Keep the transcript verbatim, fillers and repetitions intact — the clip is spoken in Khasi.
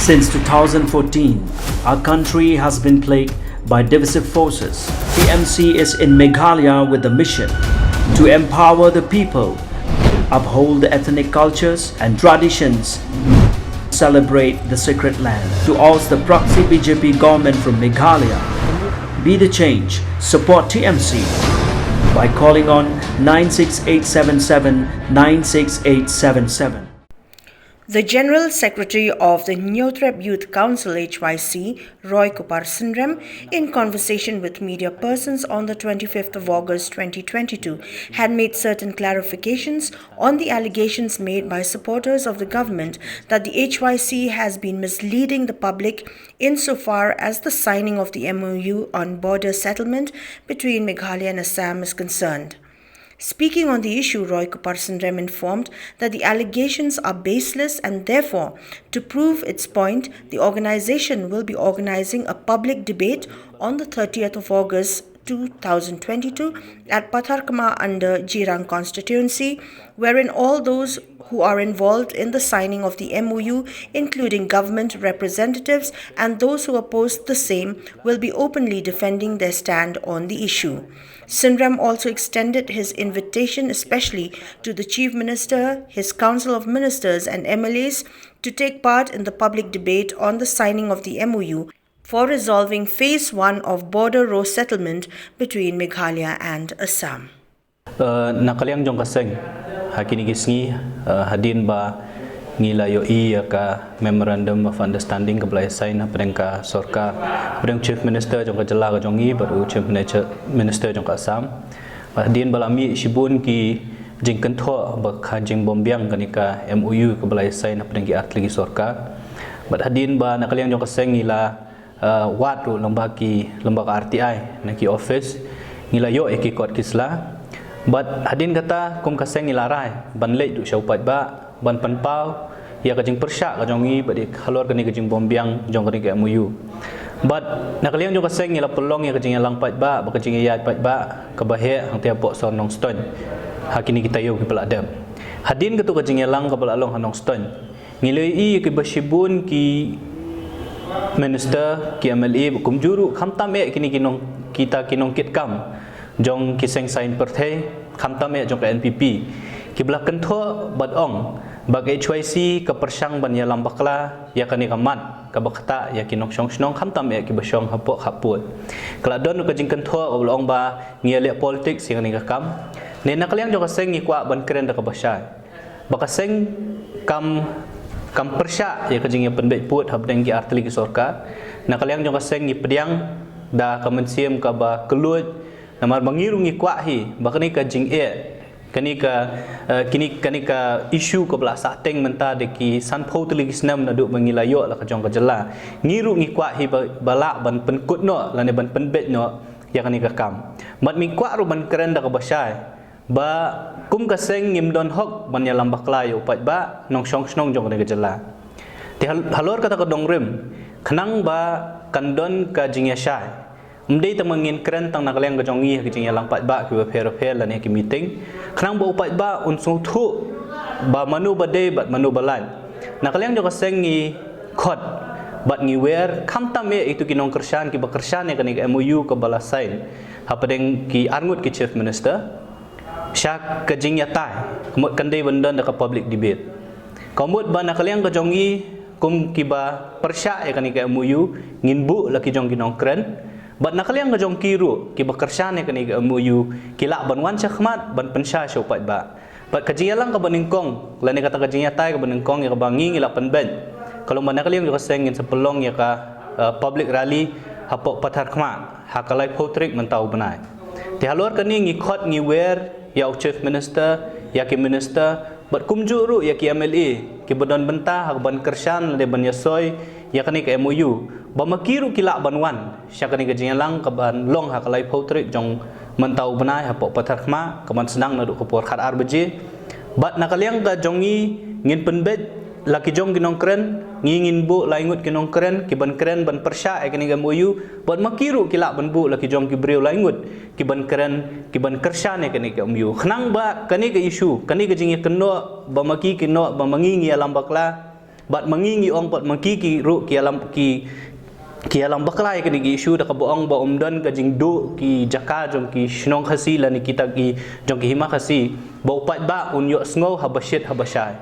Since two thousand fourteen, our country has been plagued by divisive forces. T M C is in Meghalaya with the mission to empower the people, uphold the ethnic cultures and traditions, celebrate the sacred land, to oust the proxy B J P government from Meghalaya. Be the change, support T M C by calling on nine six eight seven seven nine six eight seven seven. The General Secretary of the Hynñiewtrep Youth Council, H Y C, Roy Kupar Synrem, in conversation with media persons on the twenty-fifth of August twenty twenty-two, had made certain clarifications on the allegations made by supporters of the government that the H Y C has been misleading the public insofar as the signing of the M O U on border settlement between Meghalaya and Assam is concerned. Speaking on the issue, Roy Kupar Synrem informed that the allegations are baseless and therefore, to prove its point, the organization will be organizing a public debate on the thirtieth of August two thousand twenty-two at Patharkhmah under Jirang constituency, wherein all those who are involved in the signing of the M O U, including government representatives and those who opposed the same, will be openly defending their stand on the issue. Synrem also extended his invitation, especially to the Chief Minister, his Council of Ministers, and M L As to take part in the public debate on the signing of the M O U for resolving phase one of border row settlement between Meghalaya and Assam. Uh, na ka liang jong ka seng, ha kine ki sngi, uh, hadien ba ngi la ïohi ïa ka Memorandum of Understanding kaba la sign hapdeng ka sorkar, hapdeng Chief Minister jong ka jylla ka jong ngi bad u Chief Minister, Minister jong ka Assam. Bad hadien ba la mih shibun ki jingkynthoh ba ka jingbymbiang kane ka M O U kaba la sign hapdeng ki artylli ki sorkar. Bad hadien ba na ka liang jong ka seng ngi la uh, wad ruh lyngba ki, lyngba ka R T I na ki office, ngi la ïoh ïa ki kot ki sla. Bad hadien kata kum ka seng ngi la rai ban leit ruh sha u paidbah ban pynpaw ïa ka jingpyrshah ka jong ngi bad ïa halor kane ka jingbymbiang jong kane ka M O U. Bad na ka liang jong ka seng ngi la pynlong ïa ka jingïalang paidbah bad ka jingïaid paidbah kaba heh hangta hapoh sor Nongstoiñ ha kine ki taïew kiba la dep. Hadien katto ka jingïalang kaba la long ha Nongstoiñ, ngi la ïohi ïa kiba shibun ki minister, ki M L A, kumjuh ruh khamtam eh kine ki nong, kita ki nongkitkam jong ki seng saiñ pyrthei, khamtam eh jong ka N P P, kiba la kynthoh bad ong ba ka H Y C ka pyrshang ban ïalam bakla ïa kane ka mat kaba ktah ïa ki nongshong shnong, khamtam eh kiba shong hapoh khappud. Ka la don ruh ka jingkynthoh kaba la ong ba ngi ïaleh politics ïa kane ka kam. Ne na ka liang jong ka seng ngi kwah ban kren da kaba shai ba ka seng kam, kam pyrshah ïa ka jingïapynbeit pud hapdeng ki artylli ki sorkar. Na ka liang jong ka seng ngi pdiang da ka mynsiem kaba kylluid, namar ba ngi ruh ngi kwah hi ba kane ka jingeh, kane ka, eh, kine, kane ka issue kaba la sahteng mynta da ki sanphew tylli ki snem naduh ba ngi la ïoh la ka jong ka jylla, ngi ruh ngi kwah hi ba, ba lah ban pynkut noh lane ban pynbeit noh ïa kane ka kam. Bad ngi kwah ruh ban kren da kaba shai ba kum ka seng ngim don hok ban ïalam bakla ïa u paidbah nongshong shnong jong kane ka jylla. Te hal-, halor kata ka dongrim, khnang ba kan don ka jingïashai, ym dei tang ba ngin kren tang na ka liang ka jong ngi ha ki jingïalang paidbah kiba pher pher lane ha ki meeting, khnang ba u paidbah un sngewthuh ba mano ba dei bad mano ba lait. Na ka liang jong ka seng ngi khot bad ngi wer, khamtam eh ïa kito ki nongkyrshan kiba kyrshan ïa kane ka M O U kaba la sign hapdeng ki arngut ki Chief Minister, sha ka jingïatai, ka mut kan dei ban don da ka public debate. Ka mut ba na ka liang ka jong ngi kum kiba pyrshah ïa kane ka M O U ngin buh la ki jong ki nongkren. Bad na ka liang ka jong ki ruh kiba kyrshan ïa kane ka M O U ki lah ban wan shakhmat ban pynshai sha u paidbah. Bad ka jingïalang kaba nyngkong lane kata ka jingïatai kaba nyngkong ïa kaba ngi ngi la pynbeit, ka long ba na ka liang jong ka seng ngin sa pynlong ïa ka, eh, public rally hapoh Patharkhmah ha ka laiphew tarik mynta u bnai. Te halor kane ngi khot ngi wer ïa u Chief Minister, ïa ki Minister, bad kumjuh ruh ïa ki M L A kiba don bynta ha ka ban kyrshan lane ban ïasoi ïa kane ka M O U, ba ma ki ruh ki lah ban wan sha kane ka jingïalang kaban long ha ka laiphew tarik jong mynta u bnai hapoh Patharkhmah, kaban sdang naduh ka por khatar baje. Bad na ka liang ka jong ngi ngin pynbeit la ki jong ki nongkren, ngi ngin buh lai ngut ki nongkren kiban kren ban pyrshah ïa kane ka M O U, bad ma ki ruh ki lah ban buh la ki jong ki briew lai ngut kiban kren, kiban kyrshan ïa kane ka M O U. Khnang ba kane ka issue, kane ka jingïakynnoh ba ma ki ki noh ba ma ngi ngi ïalam bakla, Bad ma ngi ngi ong pat ma ki ki ruh ki ïalam ki ki ïalam bakla ïa kine ki issue da kaba ong ba ym don ka jingduh ki jaka jong ki shnong Khasi lane kita ki jong ki hima Khasi ba u paidbah un ïohsngew haba shit haba shai.